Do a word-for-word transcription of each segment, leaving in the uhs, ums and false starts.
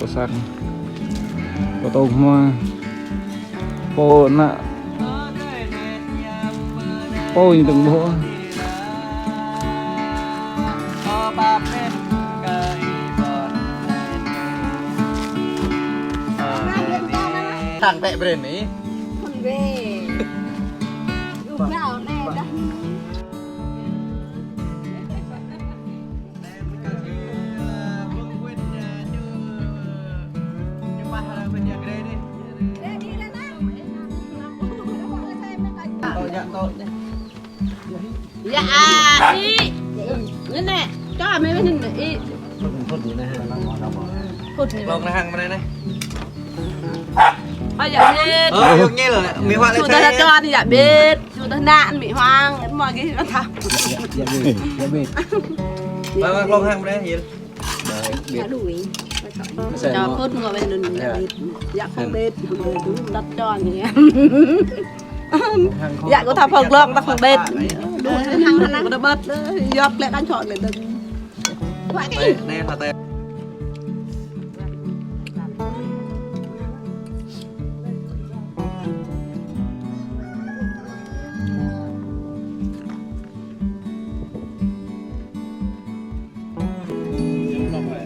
Pơsăk. Pơtô hmua. Pô ană. Pô ñu dơ̆ng ƀô̆. Thang tĕ brên ih. Thang brên. Ƀu ƀrao anai dah. Yă, ah, ih. Ngăn nè, cho mẹ mẹ nhìn nè, ih. Phun nè. Lông nè hăng mẹ nè. Ơ, yă, mẹ. Ơ, yă, nghe rồi, mẹ hoạn lên. Sudah xe. Cho anh yă, biết. Sudah nak, mẹ hoang, mọi người nó thả. Yă, yă, biết. Yă, biết. Lông hăng mẹ nè, Hiền. Rồi, biết. Cho phun ngồi bên nưng, yă, biết. Yă, không biết. Đặt cho anh. Yă, kâo thâo phŏng glông, ta phŏng bĕt. Đuaĭ hăng hăng, kâo đa bĕt, yơh, klĕ kăn čŏk lĕ dơ̆ng. Huă kơ ih. Anai, anai, hơtai.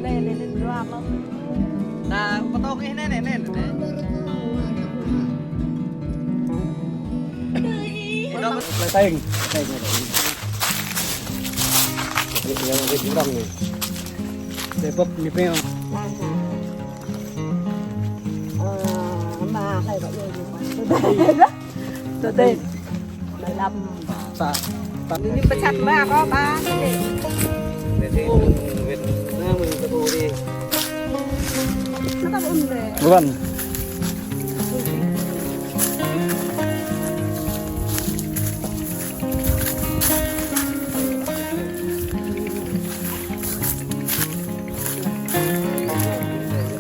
Nè, nè, nè, nè. Nè, pơtô ih nè, nè, nè, nè. Teng, teng. Yang cái jurang nih. Depok nih, Peo. Ơ, mà hay vậy rồi. Tơ tê. Mười lăm. Sa, sa. Ñu pơsăt mă kơ ba. Việt Nam mình tơ đi. Nó có ôn về. Vâng.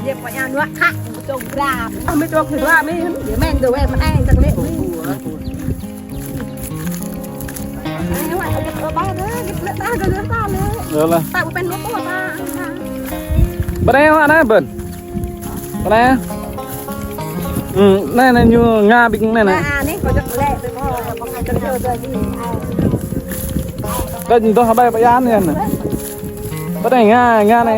Yă, pă ană nuă khă, tông gram. Ơ, mơi tông gram mơi, yă men tơ wĕ mơ̆n ai, tơk lĕ mơi. Ai, wă, yă, ơ, ba, yă, lĕ, ta, ta, ta, ta, lĕ. Yơh lah. Ta, ƀu pĕn lŏk, ta, ta. Bơnai, wă, anai, bơ̆n. Bơnai. Ư, anai, anai, ñu ngă ƀing anai, anai. Anai, anai, kâo čăk lĕ, kâo, kâo čăk lĕ, kâo čăk lĕ. Kâo ñu dŏ hơbai pơyan anai. Pơdai ngă, ngă anai.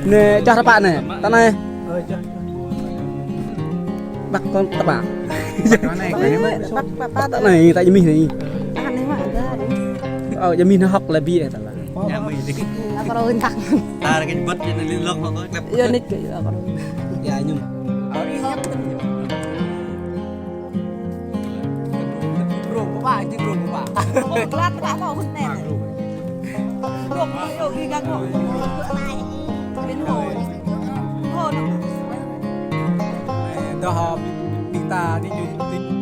Nè, čah tơpă nè, tơ anai. Băk kơ tơpă. Băk tơpă, tơ anai, ta djơ̆ mih anai. Ơ, djơ̆ mih anai hŏk lĕ biă tơpă. Yă, mih dikit. Akŏ rơ̆ ngă. Ta rơkơi băt anai lĕ lŏk hŏk klep. Yă, nik kơ yă akŏ rơ̆. Yă, ñum. Bro, pơpă, ih bro, pơpă. Ơ, klat, pơpă, pơpă, hŭn tĕn. Ơ, đah, ơ, ƀing ta anai ñu,